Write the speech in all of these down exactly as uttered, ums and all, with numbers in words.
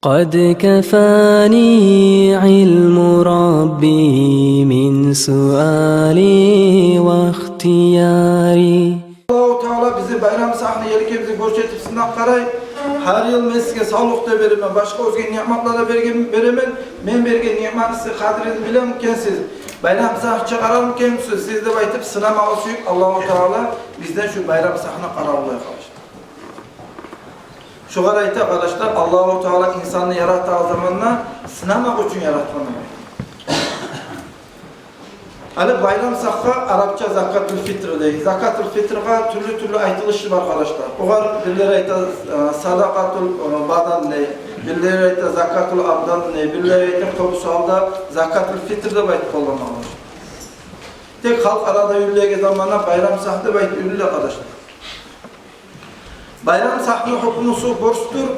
قد كفاني علم ربي من سؤالي واختياري. Аллагьу Таала бизин байрам сагьны еркебизни гёрсетип сынап къарай. Гьар йыл мен сизге савлукъ да беремен, башгъа оьзге ниъматлар да берген, беремен. Мен берген ниъматны сиз къадрин билемикен сиз? Байрам сагь чыгъарармыкенсиз сиз деп айтып сынамагъа сююп Аллагьу Таала бизден шу байрам сагьны къарай, къардашлар. Шогъар айта, къардашлар, Аллагьу Таала инсанны яратагъан заманда сынамакъ учун яратгъан. Гьали байрам сагьгъа арапча закатул фитр дей. Закатул фитргъа тюрлю-тюрлю айтылышы бар, къардашлар. Огъар бирлери айта, э, садакъатул, э, бадан дей, бирлери айта закатул абдан дей, бирлери айта, кёбюсю гьалда закатул фитр деп айтып къоллана, къардашлар. Тек халкъ арада юрюлеген заманда байрам сагь деп айтып юрюле, къардашлар. Байрам сагьны гьукмусу борчдур.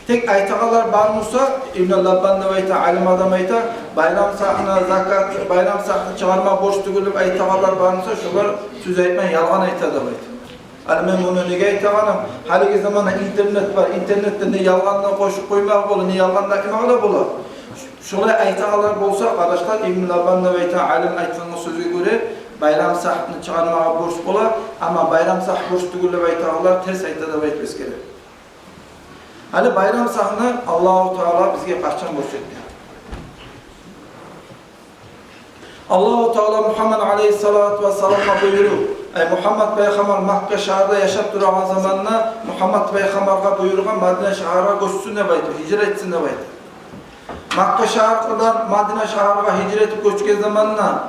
Тек айтагъанлар бар буса, Ибн Лаббан деп айта, алим адам айта, байрам сагьны закат, байрам сагьны чыгъарма борч тюгюл деп айтагъанлар бар буса, шолар сёз айтмай, ялгъан айта деп айта. Гьали мен муну неге айтагъаным? Гьалиги заманда интернет бар. Интернетде не ялгъанны къошуп къоймагъа бола, не ялгъанны айтмагъа да бола. Шолай айтагъанлар болса, къардашлар, Ибн Лаббан деп айта, алим айтгъан сёзге гёре, байрам сагьны чыгъармагъа борч бола, амма байрам сагь борч тюгюл деп айтагъанлар терс айта деп айтып эсгере. Гьали байрам сагьны Аллагьу Таала бизге къачан борч этди? Аллагьу Таала Мугьаммад алайгьиссалату вассаламгъа буюруп, ай, Мугьаммад пайхаммар Макка шагьарда яшап турагъан заманда Мугьаммад пайхаммаргъа буюргъан Мадина шагьаргъа гёчсюн деп айтып, гьижра этсин деп айтып. Макка шагьардан Мадина шагьаргъа гьижра этип гёчген заманда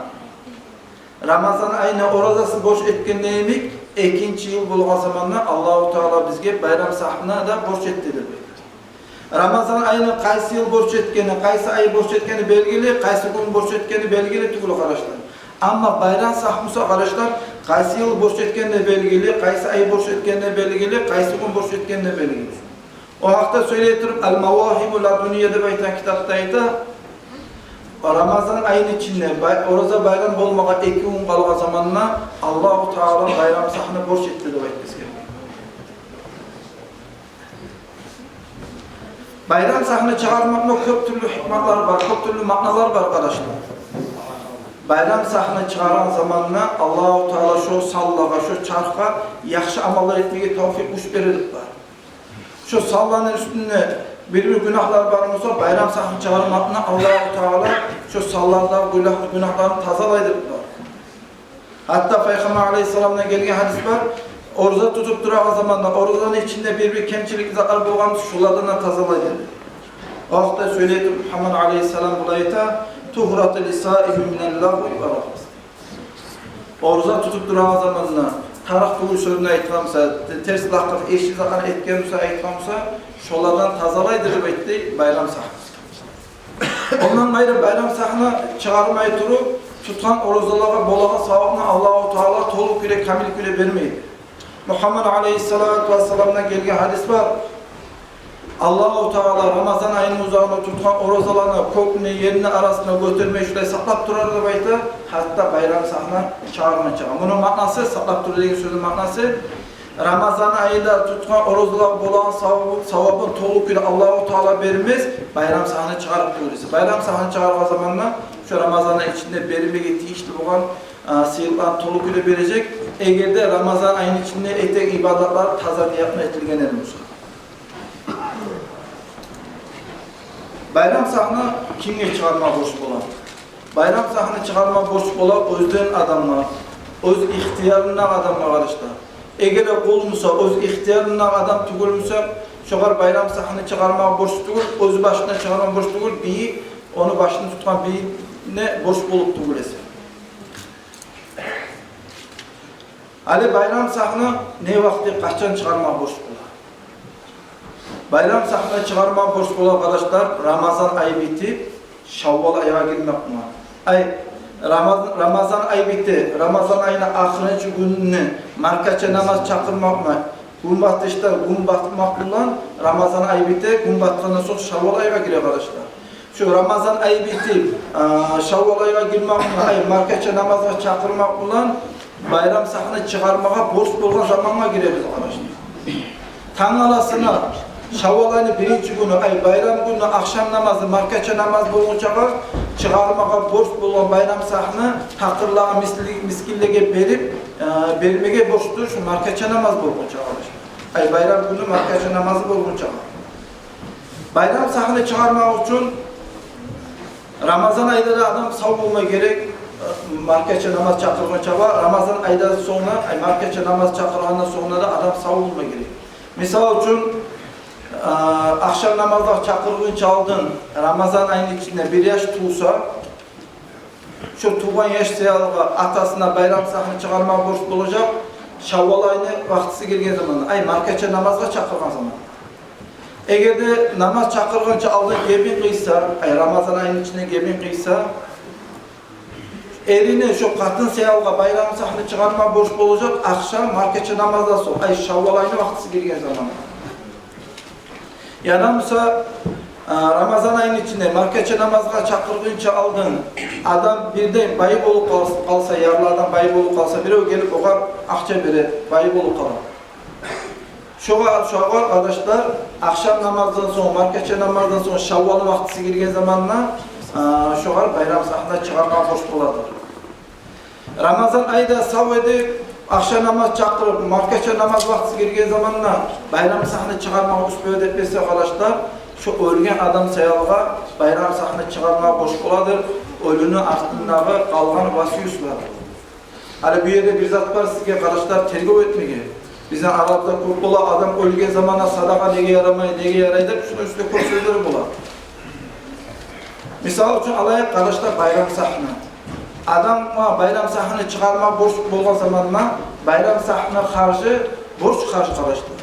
Рамазан айны оразасын борч этгенде йимик, экинчи йыл болгъан заманда Аллагьу Таала бизге байрам сагьны да борч этди деп айта. Рамазан айны къайсы йыл борч этгени, къайсы ай борч этгени белгили, къайсы гюн борч этгени белгили тюгюл, къардашлар. Амма байрам сагь буса, къардашлар, къайсы йыл борч этгени де белгили, къайсы ай борч этгени де белгили, къайсы гюн борч этгени де белгили. О гьакъда сёйлей туруп, Ал-Мавагьибу Ладунния деп айтагъан китапда айта, Рамазан айны ичинде, бай-, ораза байрам болмагъа эки гюн къалгъан заманда Аллагьу Таала байрам сагьны борч этди деп айтып эсгере. Байрам сагьны чыгъармакъны кёп тюрлю гьикматлар бар, кёп тюрлю маъналар бар, къардашлар. Байрам сагьны чыгъаргъан заманда Аллагьу Таала шо саллагъа, шо чархгъа яхшы амаллар этмеге тавфикъ, гюч берилип бар. Шо салланы уьстюнде бир-бир гюнагьлар бар буса, байрам сагьны чыгъармакъны Аллагьу Таала шо саллардагъы гюнагь-, гюнагьларын тазалай деп бар. Гьатта Пайхаммар алайгьиссаламдан гелген гьадис бар, ораза тутуп турагъан заманда оразаны ичинде бир-бир кемчилик затлар болгъан буса, шолардан да тазалай деди. О гьакъда сёйлей туруп Мугьаммад алайгьиссалам булай айта: «Тугьрату лиссаими минал лагъви ва рафас». Ораза тутуп турагъан заманда тарыкъ тюгюл сёзню айтгъан буса, терс лакъыр, эрши затланы этген буса, айтгъан буса, шолардан тазалай деп айтды байрам сагьны. Ондан къайры, байрам сагьны чыгъармай туруп, тутгъан оразалагъа болагъан савабны Аллагьу Таала толу кюйде, камил кюйде бермейди. Мугьаммад алайгьиссалату вассаламдан гелген гьадис бар. Аллагьу Таала Рамазан айны узагъында тутгъан оразаланы кёкню, ерни арасында гётермей, шулай сакълап турар деп айта, гьатта байрам сагьны чыгъармай чыгъа. Муну маънасы, сакълап тура деген сёзню маънасы, Рамазан айында тутгъан оразалагъа болагъан савабы, савабын толу кюйде Аллагьу Таала бермес, байрам сагьны чыгъарып тюгюл эсе. Байрам сагьны чыгъаргъан заманда шо Рамазанны ичинде бермеге тийишли болгъан, а, сыйлыкъланы толу кюйде бережек, эгер де Рамазан айны ичинде этеген ибадатлар таза ниятны этилген эди буса. Байрам сагьны кимге чыгъарма борч бола? Байрам сагьны чыгъарма борч бола оьзден адамгъа, оьз ихтиярындагъы адамгъа, къардашлар. Эгер де къул буса, оьз ихтиярындагъы адам тюгюл буса, шогъар байрам сагьны чыгъарма борч тюгюл, оьз башына чыгъарма борч тюгюл, бийи, ону башын тутгъан бийине борч болуп тюгюл эсе. Гьали байрам сагьны не вакъти, къачан чыгъарма борч бола? Байрам сагьны чыгъарма борч бола, къардашлар, Рамазан ай битип, Шаввал айгъа гирмек булан. Ай, Рамаз-, Рамазан ай бите, Рамазан айны ахырынчы гюнюне маркача намаз чакъырмакъ булан, гюнбатышда гюн батмакъ булан Рамазан ай бите, гюн батгъандан сонг Шаввал айгъа гире, къардашлар. Шо Рамазан ай битип, а, Шаввал айгъа гирмек булан, ай, маркача намазгъа чакъырмакъ булан байрам сагьны чыгъармагъа борч болгъан замангъа гиребиз, къардашлар. Тангаласына Шаввал айны биринчи гюню, ай, байрам гюню ахшам намазы, маркача намаз болгъунчагъа чыгъармагъа борч болгъан байрам сагьны пакъырлагъа, мисли-, мискинлеге берип, э, бермеге борчдур шу маркача намаз болгъунчагъа. Ай, байрам гюню маркача намазы болгъунчагъа. Байрам сагьны чыгъармакъ учун Рамазан айда да адам сав болма герек, э, маркача намаз чакъыргъынча ва Рамазан айдан сонг, ай, маркача намаз чакъыргъандан сонг да адам сав болма герек. Мисал учун, э, ахшам намазгъа чакъыргъынча алдын Рамазан айны ичинде бир яш тувса, шо тувгъан яш саялгъа атасына байрам сагьны чыгъармагъа борч болажакъ, Шаввал айны вакътиси гирген заманда, ай, маркача намазгъа чакъыргъан заманда. Эгер де намаз чакъыргъынча алдын гебин къыйса, ай, Рамазан айны ичинде гебин къыйса, эрине шо къатын саялгъа байрам сагьны чыгъармагъа борч болажакъ ахшам маркача намаздан сонг, ай, Шаввал айны вакътиси гирген заманда. Яда буса, а, Рамазан айны ичинде маркача намазгъа чакъыргъынча алдын адам бирден бай болуп къалса, къалса, ярлардан бай болуп къалса, бирев гелип огъар акъча бере, бай болуп къала. Шогъар, шогъар, къардашлар, ахшам намаздан сонг, маркача намаздан сонг, Шаввалны вакътиси гирген заманда, а, шогъар байрам сагьны чыгъармагъа борч боладыр. Рамазан айда сав эди, ахшам намаз чакъырып, маркача намаз вакътиси гирген заманда байрам сагьны чыгъармагъа успевать этмесе, къардашлар, шо оьлген адам саялгъа байрам сагьны чыгъармагъа борч боладыр оьлюню артындагъы къалгъан васиюслар. Гьали бу ерде бир зат бар сизге, къардашлар, тергев этмеге. Бизин арабызда кёп бола, адам оьлген заманда садагъа неге ярамай, неге ярай деп, шуну уьстюнде кёп сёзлер бола. Мисал учун алайыкъ, къардашлар, байрам сагьны. Адамгъа байрам сагьны чыгъарма борч болгъан заманда байрам сагьны харжы борч харж, къардашлар.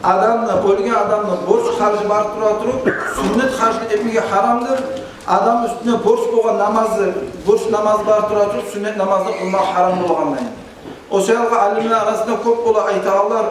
Адамны, оьлген адамны борч харжы бар тура туруп, сюннет харжны этмеге гьарамдыр. Адам уьстюне борч болгъан намазы, борч намаз бар тура туруп, сюннет намазны къылмагъа гьарам болгъандай. О саялгъа алимлер арасында кёп бола айтагъанлар,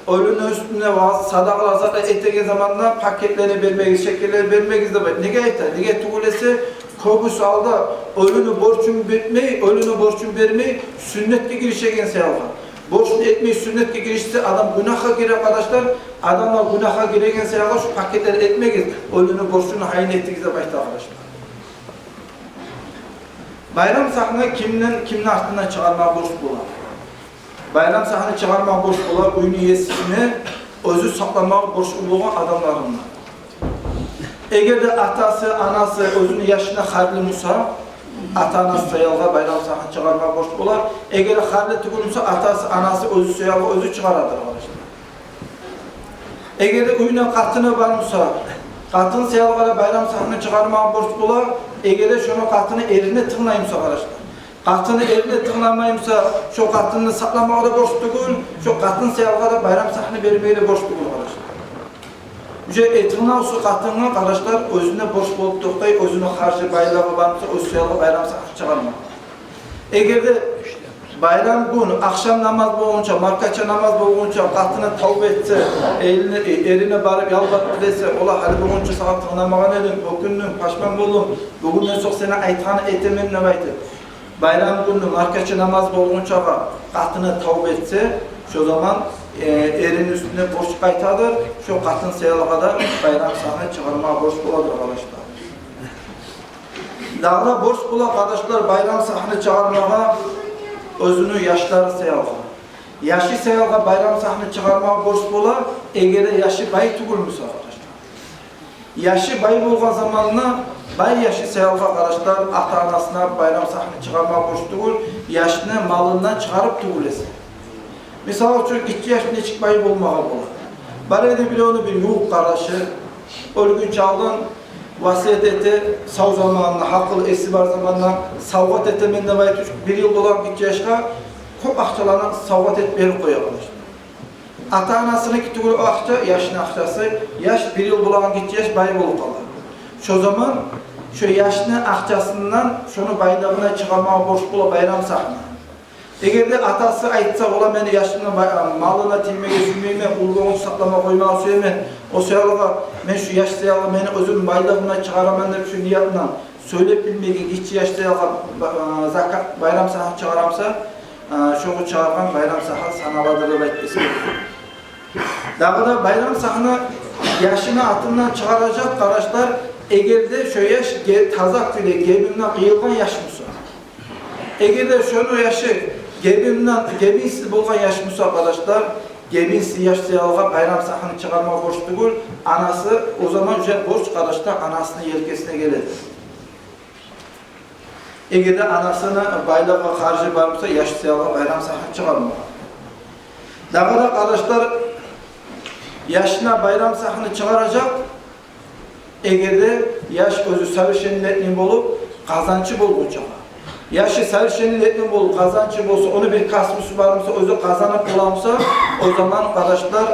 оьлюню уьстюне ваз-, садагъалар, затлар этеген заманда пакетлени бермегиз, шекерлени бермегиз деп айта. Неге айта? Неге тюгюл эсе, кёбюсю гьалда оьлюню борчун бермей, оьлюню борчун бермей, сюннетге гиришеген саялгъа. Борчун этмей сюннетге гиришсе, адам гюнагьгъа гире, къардашлар. Адамлар гюнагьгъа гиреген саялгъа шу пакетлени этмегиз, оьлюню борчун гьайын этигиз деп айта, къардашлар. Байрам сагьны кимден, кимни артындан чыгъарма борч бола? Байрам сагьны чыгъарма борч бола уьйню есисине, оьзю сакълама борч болгъан адамларындан. Эгер де атасы, анасы оьзюню яшына харлы буса, ата-анасы саялгъа байрам сагьны чыгъарма борч бола. Эгер де харлы тюгюл буса, атасы, анасы оьзю саялгъа оьзю чыгъарадыр, къардашлар. Эгер де уьйде къатыны бар буса, къатын саялгъа да байрам сагьны чыгъарма борч бола. Эгер де шону къатыны эрине тынглай буса, къардашлар. Къатыны эрине тынгламай буса, шо къатынны сакъламагъа да борч тюгюл, шо къатын саялгъа да байрам сагьны бермеге де борч тюгюл, къардашлар. Уже, э, тынглавсуз къатынгъа, къардашлар, оьзюне борч болуп токътай, оьзюню харжы, байлыгъы бар буса, оьзю саялгъа байрам сагьны чыгъарма. Эгер де байрам гюн ахшам намаз болгъунча, маркача намаз болгъунча къатыны тавба этсе, элине, э, эрине барып ялбарып тилесе: «Ола, гьали болгъунча сагъа тынгламагъан эдим, оькюндюм, пашман болдум, бугюнден сонг сени айтгъанны этемен», — деп айтып, байрам гюнню маркача намаз болгъунчагъа къатыны тавба этсе, шо заман, э, эрини уьстюне борч къайтадыр, шо къатын саялгъа да байрам сагьны чыгъарма борч боладыр, къардашлар. Дагъы да борч бола, къардашлар, байрам сагьны чыгъармагъа оьзюню яшлары саялгъа. Яшы саялгъа байрам сагьны чыгъармагъа борч бола, эгер де яшы бай тюгюл буса, къардашлар. Яшы бай болгъан заманда бай яшы саялгъа, къардашлар, ата-анасына байрам сагьны чыгъармагъа борч тюгюл, яшны малындан чыгъарып тюгюл эсе. Мисал учун, гиччи яш нечик бай болмагъа бола? Бар эди биревню бир ювукъ къардашы, оьлгюнче алдын васият эте, сав заманында, гьакъыл-эси бар заманында савгъат этемен деп айтып, бир йыл болагъан гиччи яшгъа кёп акъчаланы савгъат этип берип къоя, къардашлар. Ата-анасыныки тюгюл о акъча, яшны акъчасы, яш, бир йыл болагъан гиччи яш бай болуп къала. Шо заман шо яшны акъчасындан шону байлыгъына чыгъармагъа борч бола байрам сагьны. Эгер де атасы айтса: «Ола, мен яшымны бай-, малына тиймеге сюймеймен, уллу болгъунча сакълама къоймагъа сюемен, о саялгъа мен шу яш саялгъа мени оьзюмню байлыгъымдан чыгъараман», — деп шу ниятындан сёйлеп билмеген гиччи яш саялгъа ба-, а, закат, байрам сагьны чыгъара буса, а, шогъу чыгъаргъан байрам сагьы саналадыр деп айтып эсгере. Дагъы да байрам сагьны Яшыны атындан чыгъаражакъ, къардашлар, эгер де шо яш ге-, таза кюйде гебинден къыйылгъан яш буса. Эгер де шону яшы гебинден, гебинсиз болгъан яш буса, къардашлар, гебинсиз яш саялгъа байрам сагьны чыгъарма борч тюгюл, анасы, о заман уже борч, къардашлар, анасыны елкесине геледи. Эгер де анасыны байлыгъы, харжы бар буса, яш саялгъа байрам сагьны чыгъарма. Дагъы да, къардашлар, яшына байрам сагьны чыгъаражакъ, эгер де яш оьзю совершеннолетний болуп, къазанчы болгъунчагъа. Яшы совершеннолетний болуп, къазанчы болса, ону бир касбусу бар буса, оьзю къазанып бола буса, о заман, къардашлар,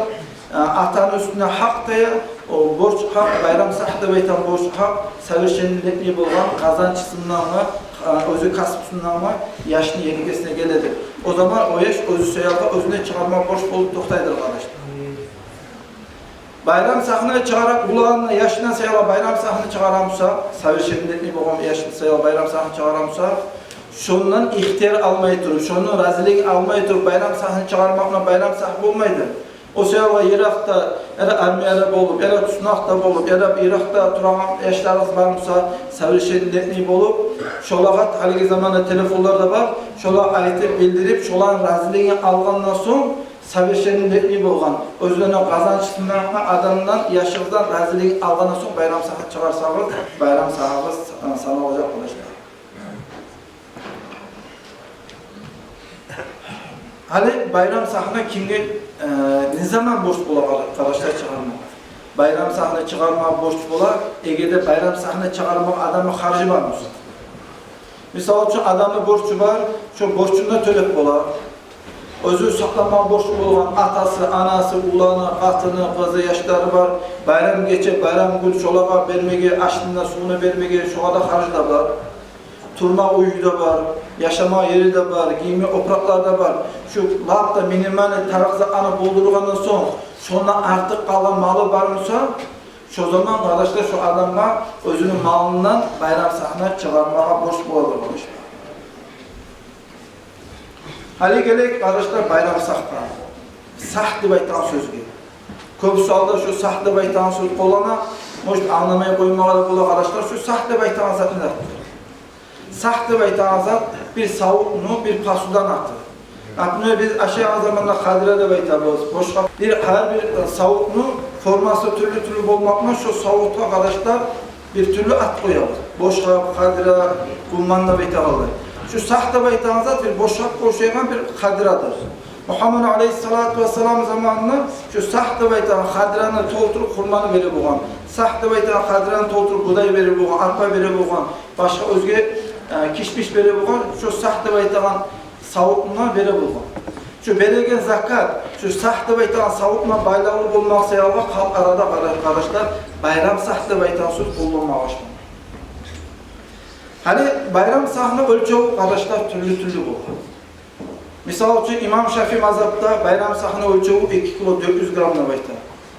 а, атаны уьстюне гьакъ тая, о борч гьакъ, байрам сагь деп айтагъан борч гьакъ, совершеннолетний болгъан къазанчысындан ва, а, оьзю касбусундан ва яшны елкесине геледи. О заман о яш оьзю саялгъа оьзюне чыгъарма борч болуп токътайдыр, къардашлар. Байрам сагьны чыгъара, уланына, яшына саялгъа байрам сагьны чыгъара буса, совершеннолетний болгъан яшына саялгъа байрам сагьны чыгъара буса, шондан ихтияр алмай туруп, шону разилигин алмай туруп, байрам сагьны чыгъармакъ булан байрам сагь болмайды. О саялгъа йыракъда, яда армияда болуп, яда туснакъда болуп, яда йыракъда турагъан яшларыгъыз бар буса, совершеннолетний болуп, шолагъа, гьалиги заманда телефонлар да бар, шолагъа айтып, билдирип, шоланы разилигин алгъандан сонг, совершеннолетний болгъан, оьзлени къазанчысындан, адамдан, яшыгъыздан разилигин алгъандан сонг байрам сагьны чыгъарсагъыз, байрам сагьыгъыз, э, саналажакъ, къардашлар. Гьали байрам сагьны кимге, э, не заман борч бола, къардашлар, чыгъарма? Байрам сагьны чыгъарма борч бола, эгер де байрам сагьны чыгъарма адамны харжы бар буса. Мисал учун, адамны борчу бар, шо борчун да тёлеп бола. Оьзю сакълама борчлу болгъан атасы, анасы, уланы, къатыны, къызы, яшлары бар. Байрам гече, байрам гюн шолагъа бермеге, ашын да, сувун да бермеге, шогъар да харжы да бар. Турма уьюю де бар, яшама ери де бар, гийме опуракълары да бар. Шу лап да минимальный тарыкъ затны болдургъандан сонг, шондан артыкъ къалгъан малы бар буса, шо заман, къардашлар, шо адамгъа оьзюню малындан байрам сагьны чыгъармагъа борч боладыр, къардашлар. Гьали гелейик, къардашлар, байрам сагьгъа. Сагь деп айтагъан сёзге. Кёбюсю гьалда шу сагь деп айтагъан сёз къоллана, может, англамай къоймагъа да бола, къардашлар, шу сагь деп айтагъан зат не затдыр? Сагь деп айтагъан зат бир савутну, бир посуданы аты. Например, биз ашайгъан заманда къадира деп айтабыз, бошгъап. Бир, гьар бир, э, савутну формасы тюрлю-тюрлю болмакъ булан, шо савутгъа, къардашлар, бир тюрлю ат къоябыз. Бошгъап, къадира, къумман деп айтагъанлай. Шу сагь деп айтагъан зат бир бошгъапгъа ошайгъан бир къадирадыр. Мугьаммад алейгьиссалату вассалам заманында шу сагь деп айтагъан къадираны толтуруп хурманы бере болгъан. Сагь деп айтагъан къадираны толтуруп будай бере болгъан, арпа бере болгъан, башгъа оьзге, э, кишмиш бере болгъан, шу сагь деп айтагъан савутну бере болгъан. Шу береген закат, шу сагь деп айтагъан савутгъа байлавлу болмакъ саялы халкъ арада, къара-, къардашлар, байрам сагь деп айтагъан сёз къолланмагъа башлангъан. Гьали байрам сагьны оьлчевю, къардашлар, тюрлю-тюрлю болгъан. Мисал учун, имам Шафи мазгьабда байрам сагьны оьлчевю эки кило дёрт юз грамм деп айта.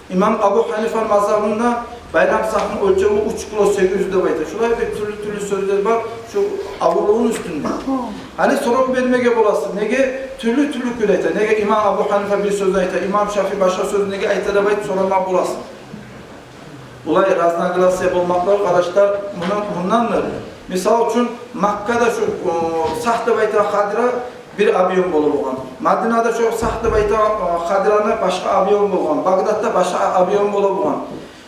Имам Абу Гьанифа мазгьабында байрам сагьны оьлчевю уьч кило сегиз юз деп айта. Шулай бир тюрлю-тюрлю сёзлер бар шу авурлугъуну уьстюнде. Гьали сорав бермеге боласыз, неге тюрлю-тюрлю кюйде айта? Неге имам Абу Гьанифа бир сёз айта, имам Шафи башгъа сёз неге айта деп айтып сорама боласыз. Булай разногласия болмакълар, къардашлар, мундан, мундандыр. Мисал учун, Маккада шу, о, сагь деп айтагъан къадира бир объём бола болгъан. Мадинада шу сагь деп айтагъан, о, къадираны башгъа объём болгъан. Багдадда башгъа объём бола болгъан.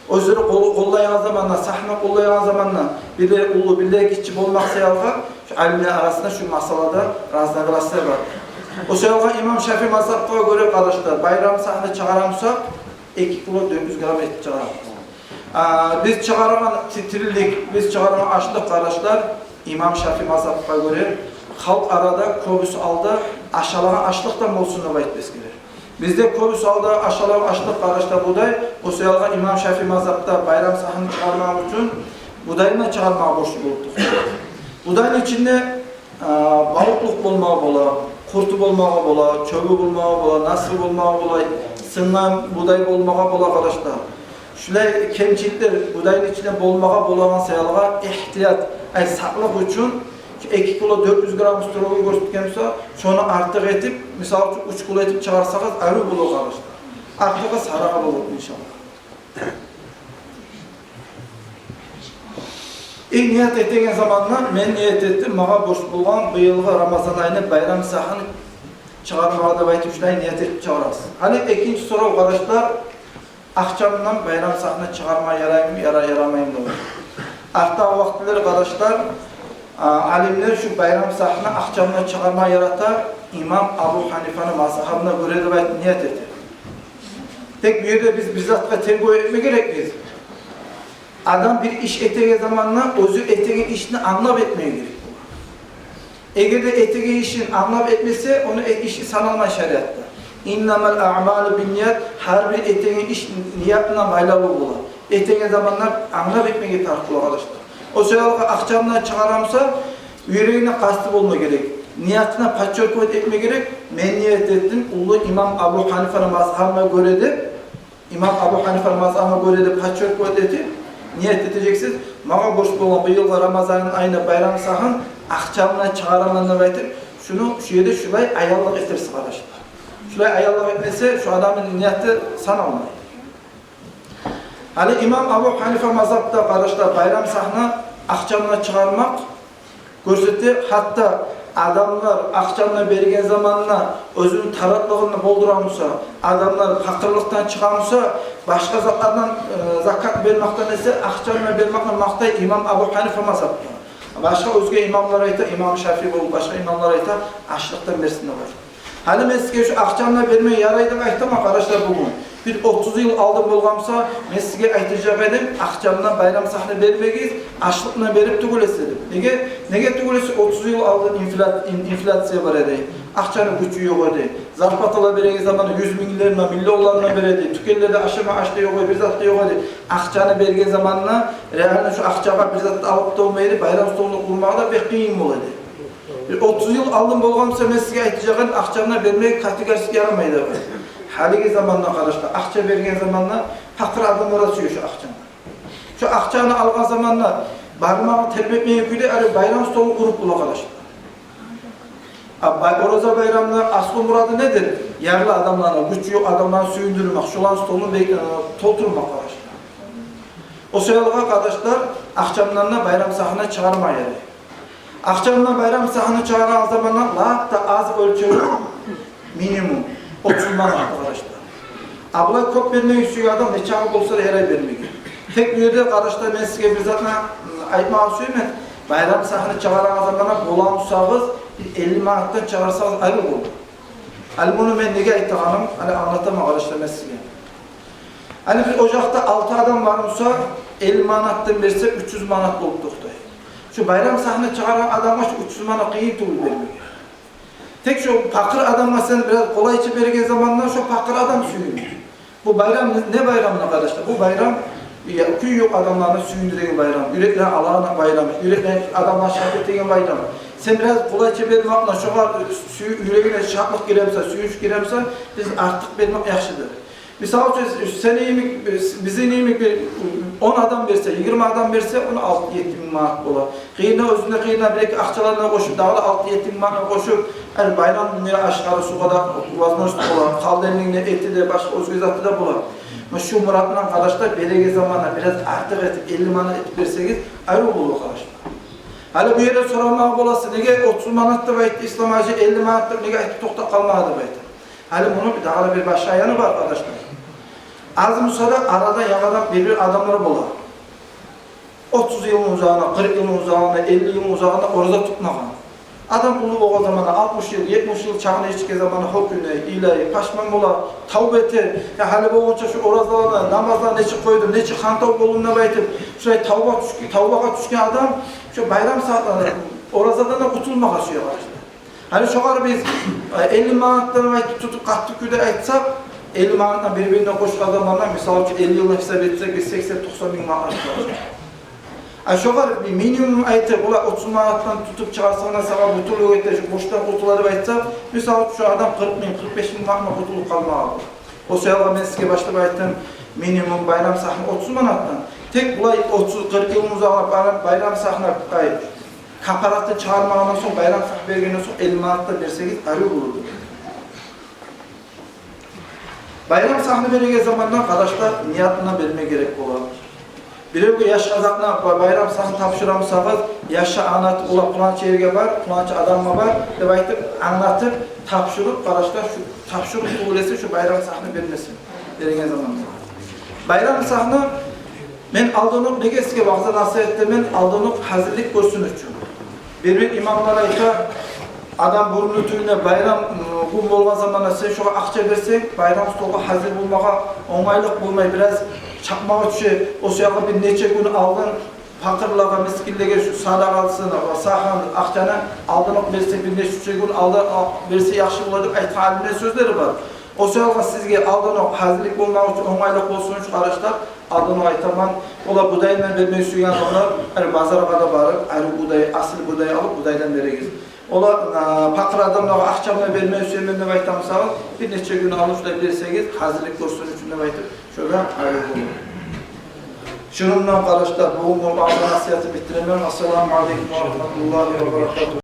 Оьзлери къол-, къоллайгъан заманда, сагьны къоллайгъан заманда, бирлери уллу, бирлери гиччи болмакъ саялы, шу алимлер арасында шу масъалада разногласия бар. О саялы имам Шафи мазгьабгъа гёре, къардашлар, байрам сагьны чыгъара бусакъ, эки кило дёрт юз грамм этип чыгъарабыз. А, биз чыгъаргъан ти-, тирилик, биз чыгъаргъан ашлыкъ, къардашлар, имам Шафи мазгьабгъа гёре, халкъ арада кёбюсю гьалда ашалагъан ашлыкъдан болсун деп айтып эсгере. Бизде кёбюсю гьалда ашалагъан ашлыкъ, къардашлар, будай, о саялы имам Шафи мазгьабда байрам сагьны чыгъармакъ учун будайны чыгъармагъа борчлу болуп тура. Будайны ичинде а, бавукълукъ болмагъа бола, къурту болмагъа бола, чёбю болмагъа бола, насры болмагъа бола, сынгъан будай болмагъа бола, къардашлар. Шулай кемчиликлер будайны ичинде болмагъа болагъан саялы игьтият, ай, сакълыкъ учун шу эки кило дёрт юз грамм строгий гёрсетген буса, шону артыкъ этип, мисал учун, уьч кило этип чыгъарсагъыз, арив болур, къардашлар. Артыгъы садагъа болур, иншаллагь. И ният этеген заманда мен ният этдим, магъа борч болгъан быйылгъы Рамазан айны байрам сагьын чыгъармагъа деп айтып, шулай ният этип чыгъарасыз. Гьали экинчи сорав, къардашлар, акъчамдан байрам сагьны чыгъарма яраймы, яра-, ярамаймы деп. Артдагъы вакътилер, къардашлар, а, алимлер шу байрам сагьны акъчамдан чыгъарма ярата, имам Абу Гьанифаны мазгьабына гёре деп айтып ният эте. Тек бу ерде биз бир затгъа тергев этме герекбиз. Адам бир иш этеген заманда оьзю этеген ишни англап этмеге герек. Эгер де этеген ишин англап этмесе, ону э-, иши саналмай шариатда. Иннамал аъмалу бинният, гьар бир этеген иш ниятына байлавлу бола. Этеген заманда англап этмеге тарыкъ бола, къардашлар. О саялы акъчамдан чыгъара буса, юрегине къасты болма герек. Ниятына подчеркивать этме герек. Мен ният этдим, уллу имам Абу Гьанифаны мазгьабына гёре деп, имам Абу Гьанифаны мазгьабына гёре деп подчеркивать этип, ният этежексиз, магъа борч болгъан быйылгъы Рамазан айны байрам сагьын акъчамдан чыгъараман деп айтып, шуну шу ерде шулай аянлыкъ этерсиз, къардашлар. Шулай аянлыкъ этмесе, шу адамны нияты саналмай. Гьали имам Абу Гьанифа мазгьабда, къардашлар, байрам сагьны акъчамдан чыгъармакъ гёрсете, гьатта адамлар акъчаны берген заманда оьзюню таратлыгъын болдура буса, адамлар пакъырлыкъдан чыгъа буса, башгъа затлардан, э, закат бермекден эсе акъчаны бермекни макътай имам Абу Гьанифа мазгьабда. Башгъа оьзге имамлар айта, имам Шафии болуп башгъа имамлар айта, ачлыкъдан берсин деп айта. Гьали мен сизге шу акъчаны бермеге ярай деп айтаман, къардашлар, бугюн. Бир отуз йыл алдын болгъан буса, мен сизге айтажакъ эдим, акъчаны байрам сагьны бермегиз, ачлыкъны берип тюгюл эсе деп. Неге? Неге тюгюл эсе, отуз йыл алдын инфля-, ин-, инфляция бар эди. Акъчаны гючю ёкъ эди. Зарплаталар береген заманда юз минглерин, миллионларын бере эди. Тюкенлерде ашама аш да ёкъ эди, бир зат да ёкъ эди. Акъчаны берген заманда реально шу акъчагъа бир зат да алып да болмай эди, байрам столун къурмагъа да бек къыйын бола эди. Бир отуз йыл алдын болгъан буса, мен сизге айтажакъ эдим, акъчаны бермеге категорически ярамай деп. Гьалиги заманда, къардашлар, акъча берген заманда пакъыр адамлар да сюе шу акъчаны. Шу акъчаны алгъан заманда бармагъын тербетмейген кюйде, гьали байрам столун къуруп бола, къардашлар. А бай-, Ораза байрамны аслу мурады недир? Ярлы адамланы, гючю ёкъ адамланы сююндюрмек, шуланы столун бек-, э, толтурмакъ, къардашлар. О саялы, къардашлар, акъчамдан да байрам сагьны чыгъарма ярай. Акъчамдан байрам сагьны чыгъарагъан заманда лап да аз оьлчевю минимум отуз манат, къардашлар. А булай кёп бермеге сюеген адам нечакъы болса да ярай бермеге. Тек бу ерде, къардашлар, мен сизге бир затны, м, айтмагъа сюемен. Байрам сагьны чыгъарагъан заманда бола бусагъыз, бир элли манатдан чыгъарсагъыз, айры болур. Гьали муну мен неге айтагъаным, гьали англатаман, къардашлар, мен сизге. Гьали бир ожакъда алты адам бар буса, элли манатдан берсе, уьч юз манат болуп токътай. Шу байрам сагьны чыгъарагъан адамгъа шу уьч юз манат къыйын тюгюл бермеге. Тек шу пакъыр адамгъа сен бираз къолайча берген заманда шу пакъыр адам сююне. Бу байрам не, не байрам, къардашлар? Бу байрам, я, кюй ёкъ адамланы сююндюреген байрам, юреклени алгъан байрам, юреклени адамлар шат этеген байрам. Сен бираз къолайча бермекни, шогъар сюю-, юрегине шатлыкъ гире буса, сююнч гире буса, биз артыкъ бермек яхшыдыр. Мисал учун, сени йимик, бизин йимик бир он адам берсе, йигирма адам берсе, он алты-етти минг манат бола. Къырыйына, оьзюнде къырыйына бир-эки акъчаларын къошуп, дагъы да алты-етти минг манат къошуп, гьар байрам не ашгъары, сугъу да возможность бола, халденлигине эти де, башгъа оьзге заты да бола. Муна шу муратдан, къардашлар, береген заманда бираз артыкъ этип, элли манат этип берсегиз, арив болур, къардашлар. Гьали бу ерде сорамагъа боласыз, неге отуз манат деп айтды Ислам-гьажи, элли манат деп неге айтып токътап къалмагъа деп айтып. Гьали муну дагъы да бир башгъа яны бар, къардашлар. Аз буса да арада янгыдан бир-бир адамлар бола. Отуз йылны узагъына, къыркъ йылны узагъына, элли йылны узагъына ораза тутмагъан. Адам уллу болгъан заманда, алтмыш йыл, етмиш йыл чагъына етишген заманда гьёкюне, йылай, пашман бола, тавба эте. Я, гьали болгъунча шу оразаланы, намазланы нечик къойдум, нечик хантав болдум деп айтып, шулай тавба тюшге-, тавбагъа тюшген адам шу байрам сагьатланы оразадан да къутулмагъа сюе, къардашлар. Гьали шогъар биз, э, элли манатдан айтып тутуп, къатты кюйде айтсакъ, элли манатны бир-бирине къошгъан заманда, мисал учун, элли йылны гьисап этсек, биз сексен-токъсан минг манат чыгъар. А шогъар бир минимум айтып, олай отуз манатдан тутуп чыгъарсанг да, сагъа бютюнлюк эте, шу борчдан къутула деп айтсакъ, мисал учун, шу адам къыркъ минг, къыркъ беш минг манатдан къутулуп къалмагъа бола. О саялы мен сизге башлап айтдым, минимум байрам сагьны отуз манатдан. Тек булай отуз, къыркъ йылны узагъына байрам, байрам сагьны, ай, капаратын чыгъармагъандан сонг, байрам сагь бергенден сонг элли манат да берсегиз, арив болур. Байрам сагьны береген заманда, къардашлар, ниятына берме герек бола. Биревге яш къазакъны ба-, байрам сагьны тапшурамысагъыз, яшгъа англатып, ола пуланча ерге бар, пуланча адамгъа бар деп айтып, англатып, тапшуруп, къардашлар, шу тапшуруп тюгюл эсе, шу байрам сагьны бермесин. Береген заманда байрам сагьны мен алданокъ неге сизге ваъза-насигьат этемен, алданокъ гьазирлик гёрсюн учун. Бир-бир имамлар айта, адам бурунлу тюгюл, байрам, м, гюн болгъан заманда сен шогъар акъча берсенг, байрам столгъа гьазир болмагъа онгайлыкъ болмай, бираз чапмагъа тюше. О саялы бир нече гюн алдын пакъырлагъа, мискинлеге шу садагъасын, о сагьын, акъчаны алданокъ берсе, бир нече гюн алда, а, берсе яхшы болар деп айтгъан алимлени сёзлери бар. О саялы сизге алданокъ гьазирлик болмакъ учун, онгайлыкъ болсун учун, къардашлар, алданокъ айтаман, ола будайдан бермеге сюеген адамлар, гьали базаргъа да барып, гьали будай, асил будай алып, будайдан берегиз. Ола, а, пакъыр адамлагъа акъча булан бермеге сюемен деп айтамысагъыз, бир нече гюн алып шулай берсегиз, гьазирлик гёрсюн учун деп айтып, шо да гьали болур. Шуну булан, къардашлар, бугюнгю ваъза-насигьатны битиремен. Ассаламу алейкум ва рагьматуллагьи ва баракатугь.